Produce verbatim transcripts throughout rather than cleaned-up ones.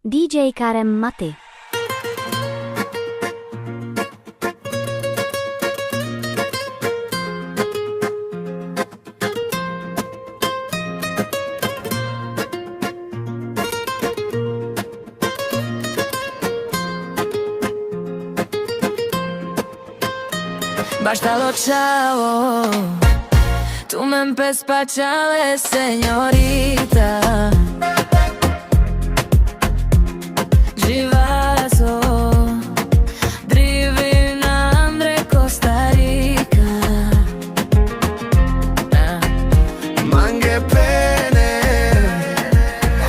دیجے کارم ماتے۔ Baštalo čhavo, tumen pe spačale, senjorita. Dživaso, drivina andre Kostarika. Mange pene,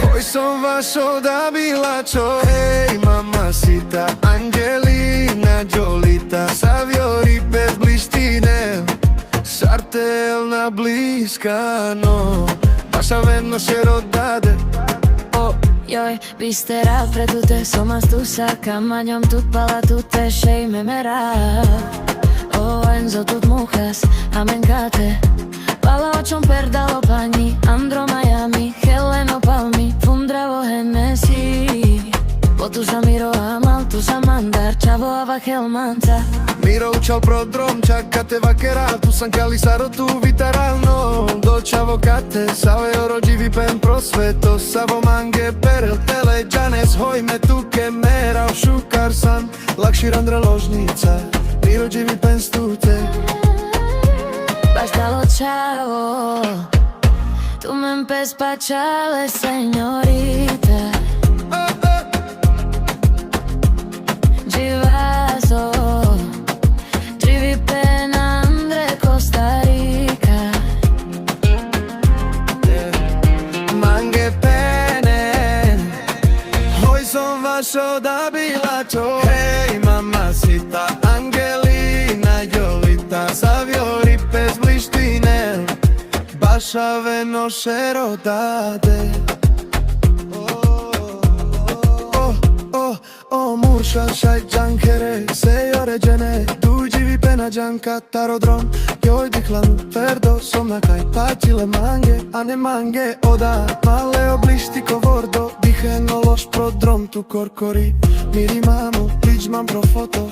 hoj som vašo dabilačo. Hej, mamasita, Angelina Džolita, savjori pe zblištine, sar te el na bliskano, baš aven o šero dade. O, joj, bistera pre tute, so mas tu sa, ka manjom tut pala tute, šej me mera. O, Enzo, tut muhas amen kate, pala o čhon perdalo panji, andro Majami, Heleno Palmi, fundra o Henesi. Po tu sa miro amal, tu sa mandar, čhavo, ava hel manca. Miro učhal pro drom, čak kate vakera, tu san kali sar o tu vitaral, no. Do čhavo kate, save oro dživipen prosveto, savo mange perel tele džanes, hoj me tuke mera, o šukar san, lakšir andre ložnica, miro dživipen s tute. Baštalo čhavo, tumen pe spačale, senjorita. Dživaso, dživipen andre Kostarika. Mange pene, hoj som vašo dabilačo. Hej, mamasita, Angelina Džolita, savjori pe zblištine, baš aven o šero dade. O, o, o, o, murša šaj džanhere, sejore džene, duj dživipena džanka taro drom. Joj, dikhlan perdo, som na kaj pačile mange, ane mange oda, male o blištiko vordo, dikhen o loš pro drom tu korkori. Miri mamo, dič man pro foto.